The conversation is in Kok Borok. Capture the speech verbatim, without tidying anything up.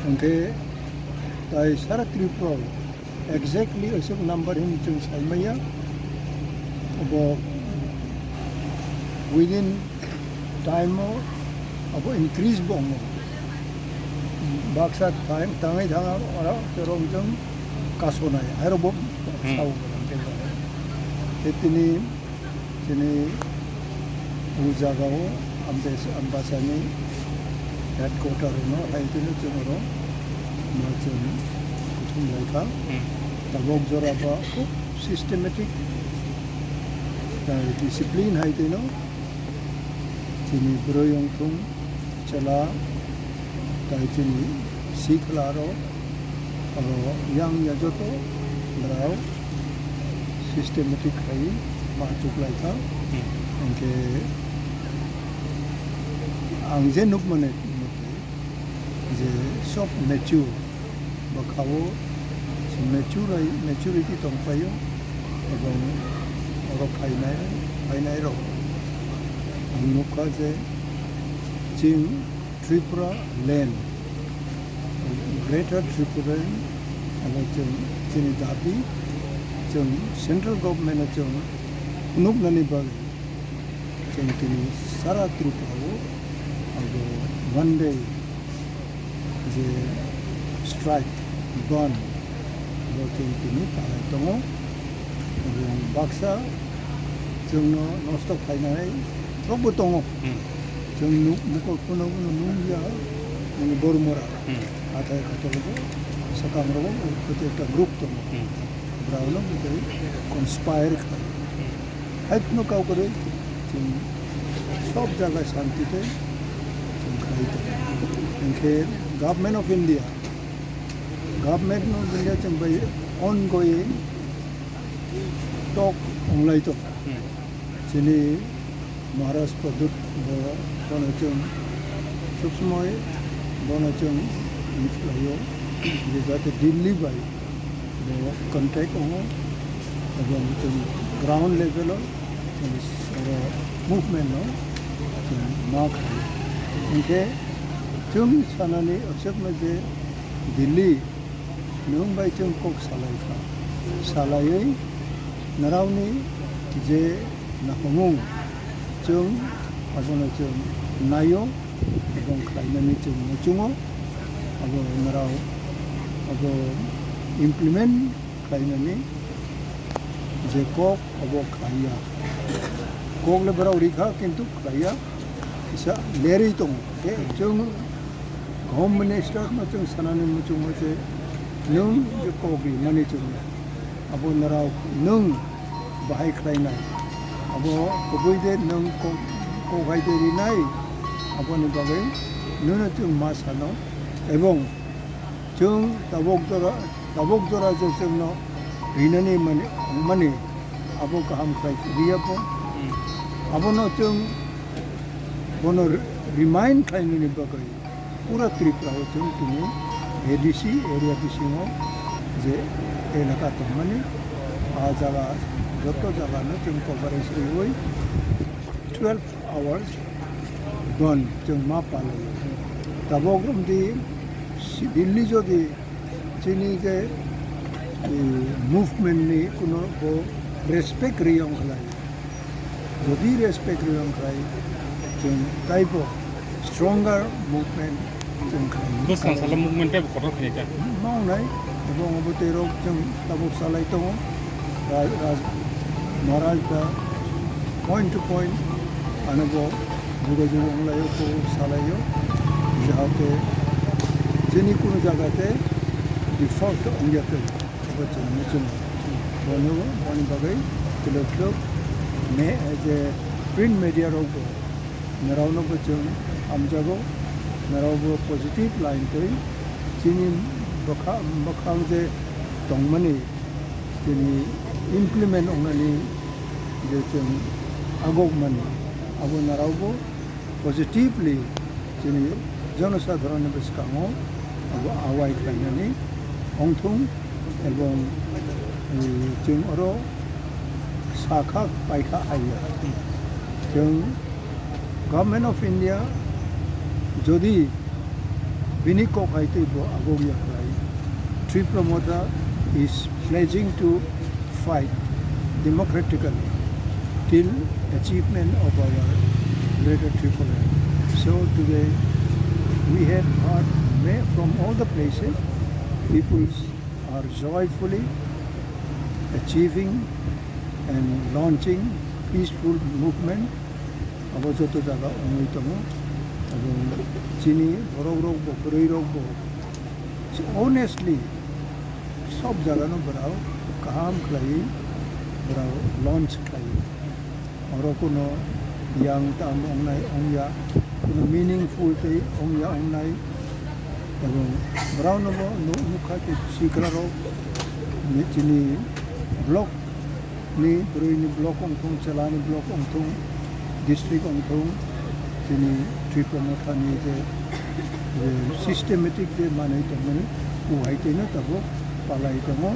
Hwnkhe tai sara Tripura o exactly aswk number hwnwi chwng sai manya. Abo within time o abo increase bo wngo. Baksa time tangwi thang oro chwrwng chwng kasonai, hairok bo Hmm. Sao. Tei tini Chini o jaga o Ambes-, Ambasani headquarter no hai tini chwng oro ma chwng kuthum lai kha. Hmm. Tabok jora ba khub systematic, eh, discipline hai tino chini bwrwi wngthung. Chwla, tai chini sikla rok, oro yang ya joto brao systematic khai ma chuklai kha. Hmm. Hwnkhe ang je nukmani je sob mature, bwkha-o mature-, maturity tongpaio, ebong oro phainai, phainairok ang nukha je chini Tripura land, Greater Tripura land, abo chwng chini dabi, chwng central government-no chwng phunuknani bagwi. Chwng tini sara Tripura o abo Monday je strike, bandh, bo chwng tini palai tongo. Abo baksa chwngno nosto khlainai rokbo tongo. Hmm. Chwng nuk-, mukol phunukno nukya, nini bormora. Hmm. Hathai khatologo, swkangrogo, ekta group tongo. Hmm. Brauno bwtwi conspire khlai. Hmm. Haikno kau kwrwi chwng sob jaga shanti tei chwng khlai tongo. Hinkhe Government of India, Government of India chwng bai ongoing talk onglai tongo. Hmm. Chini Maharaj Pradyut bo, bono chwng sob somoi bono chwng wi khlaio je jate Delhi bai bo contact wngo, ebong chwng ground level o chwng oro movement no chwng ma khlaio. Hinkhe chwng sanani aswkno je Delhi nwng bai chwng kok salai kha, salaiwi naraoni je naphangmung chwng abono chwng naio, ebong khlainani chwng muchungo, abo narao abo implement khlainani je kok abo khlaiya. Kok le borok rikha kintu khlaiya, kisa lerwi tongo. Tei chwng Home Minister no chwng sanani muchungo je nwng je kok rimani chwngno abo norok nwng bahai khlainai, abo kubui de nwng kok, kok hai de rinai, aboni bagwi nwngno chwng ma sano, ebong chwng tabok jora, tabok jora je chwngno rinani mani, mani abo kaham khlai riya bo. Hmm. Abono chwng bono re-, remind khlainani bagwi pura Tripura o chwng tini A D C area bisingo je elaka tongmani, a jaga joto jagano chwng coverage riwi twelve hours bandh chwng ma palai. Tabok romdi si-, Delhi jodi chini je, eh, movement ni kuno bo respect riyong khlai. Jodi respect riyong khlai, chwng taibo stronger movement chwng khlai. Bwskang salo movement taibo kotor khlai kha. Mawnai, ebong obo tei rok chwng tabuk salai tongo. Raj, Raj, Maharaj ba point to point ano bo jugo jugo wnglaio, kok salaio, jahate chini kuno jaga te default wngya tei. Abo chwng muchungo. Bono, boni bagwi twlwk twlwk me-, je print media rok bo norokno bo chwng hamjago, norok bo positive line twi chini bwkha-, bwkhang je tongmani chini implement wngnani je chwng agokmani abo norok bo positively chini jonosadharanni bwskango abo awai khlainani wngthung ebong, eh, chwng oro sakha paikha haiya. Chwng Government of India jodi Bini kok hai tei bo agok ya khlai. Tipra Motha is pledging to fight democratically till achievement of our Greater Tripura. So today we have heard from all the places, people are joyfully achieving and launching peaceful movement. Abo joto jaga wngwi tongo. Abo chini borok rok bo, bwrwi rok bo honestly sob jaga no borok kaham khlaiwi borok launch khlaiwi. Oro kuno yang tam wngnai wngya, kuno meaningful tei wngya wngnai. Ebong borokno bo nuk-, nukha khe sikla rok chini block ni, bwrwi ni block wngthung, chwla ni block wngthung, district wngthung, chini Tipra Motha ni je, je systematic je manwi tongmani, o hai tei no tabuk palai tongo.